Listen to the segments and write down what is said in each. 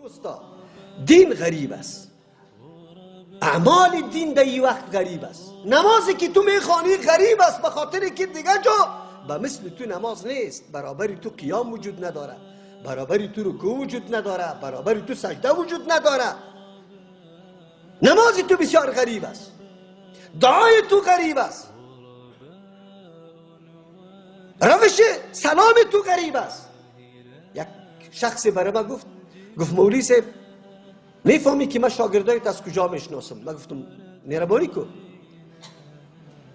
دوستا، دین غریب است، اعمال دین در این وقت غریب است. نمازی که تو میخوانی غریب است، به خاطر که دیگه جا به مثل تو نماز نیست. برابری تو قیام وجود نداره، برابری تو رکوع وجود نداره، برابری تو سجده وجود نداره. نماز تو بسیار غریب است، دعای تو غریب است، روش سلام تو غریب است. یک شخص برای من گفت مولوی صاحب میفهمی که من شاگردایت از کجا میشناسم؟ من گفتم مهربانی کن.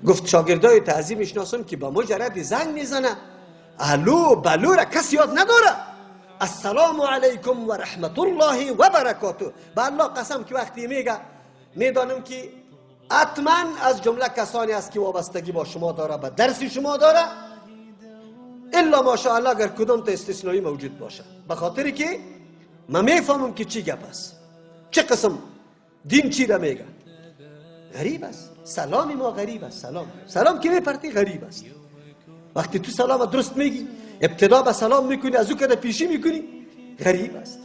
گفت شاگردای تعظیم میشناسم که با مجرد زنگ میزنه الو بلو را کسی یاد نداره، السلام علیکم و رحمت الله و برکاته. به الله قسم که وقتی میگه میدانم که حتما از جمله کسانی است که وابستگی با شما داره، به درس شما داره، الا ماشاءالله اگر کدام تا استثنایی موجود باشه. به خاطر که من میفهمم که چی گپ است، چه قسم دین چی را میگه. غریب است سلام ما، غریب است سلام. سلام که میپرتی غریب است. وقتی تو سلام درست میگی، ابتدا به سلام میکنی، از او که پیشی میکنی، غریب است.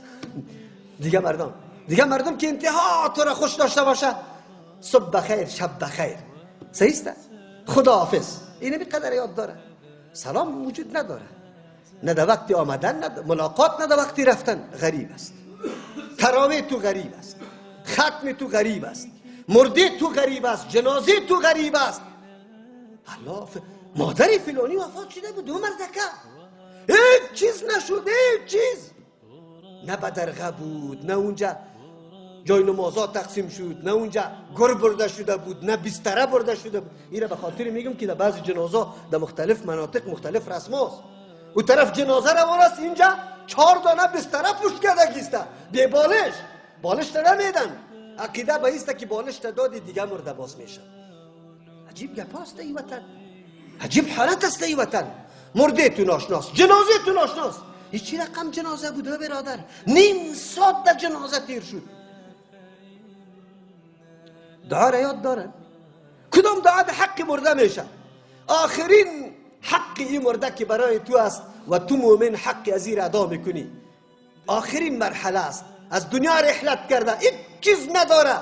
دیگه مردم که انتها تو را خوش داشته باشه، صبح بخیر شب بخیر، صحیح است، خدا حافظ، اینه بی قدر یاد داره. سلام وجود نداره، نه در وقت آمدن، نه ملاقات، نه در وقت رفتن. غریب است. تراویح تو غریب است، ختم تو غریب است، مرده تو غریب است، جنازه تو غریب است. الله، مادر فلانی وفات شده بود، دو مردکه هیچ چیز نشد، هیچ چیز، نه بدرغه بود، نه اونجا جای نمازات تقسیم شد، نه اونجا گر برده شده بود، نه بستره برده شده بود. این را به خاطر میگم که در بعضی جنازه در مختلف مناطق مختلف رسم است. او طرف جنازه روان است، اینجا 4 دانه بستره پشت کرده گیسته، بی بالش، بالش نمیدن. عقیده به ایست که بالش دادی دیگه مرده باز میشه. عجیب گپ است ای وطن، عجیب حالت است ای وطن. مرده تو ناشناس، جنازه تو ناشناس. هیچ چی رقم جنازه بوده برادر، نیم ساعت در جنازه تیر شد. دعا را یاد دارن؟ کدام دعا در حق مرده میشه؟ آخرین حق این مرده که برای تو است و تو مؤمن حق از این ادا میکنی، آخرین مرحله است. از دنیا رحلت کرده، هیچ چیز نداره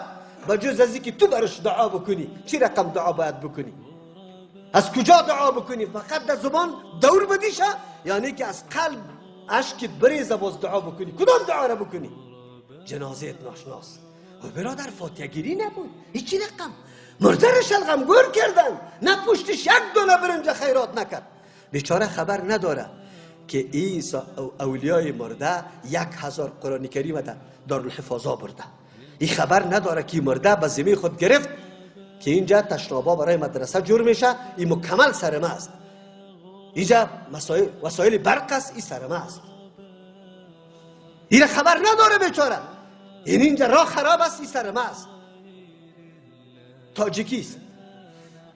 به جز از اینکه تو برش دعا بکنی. چی رقم دعا باید بکنی؟ از کجا دعا بکنی؟ فقط در زبان دور بدیشه، یعنی که از قلب اشکت بریزه باز دعا بکنی. کدام دعا را بکنی؟ جنازه ناشناس. و برادر فاتحه گیری نبود، هیچی رقم مرده را شلغم گور کردن، نه پشتش یک دونه برنج خیرات نکرد. بیچاره خبر نداره که این اولیای مرده 1000 قرآن کریم در دارالحفاظا برده. این خبر نداره که مرده به ذمه خود گرفت که اینجا تشنابا برای مدرسه جور میشه، این مکمل سر ما است، اینجا وسایل برق است، این سر ما است. این خبر نداره بیچاره. این اینجا راه خراب است، این سر ما است. تاجیکی است،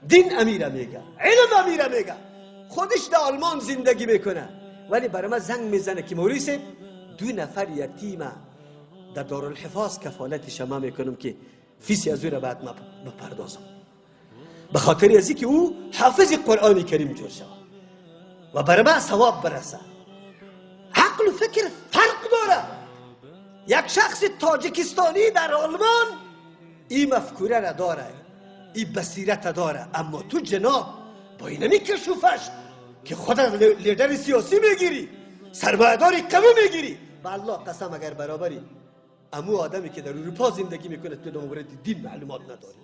دین امیره میگه، علم امیره میگه، خودش در آلمان زندگی میکنه، ولی برای ما زنگ میزنه که مولوی صاحب 2 نفر یتیمه در دارالحفاظ کفالت شما میکنم که فیسی از او را باید ما بپردازم، به خاطر از که او حافظ قرآن کریم جور شود و برای ما ثواب برسه. عقل و فکر فرق داره. یک شخص تاجیکستانی در آلمان این مفکوره را داره، این بصیرت داره، اما تو جناب با اینمی کشوفش که خود لیدر سیاسی میگیری، سرمایه‌دار قوی میگیری، به الله قسم اگر برابری امو آدمی که در اروپا زندگی میکنه تو در مورد دین معلومات نداری.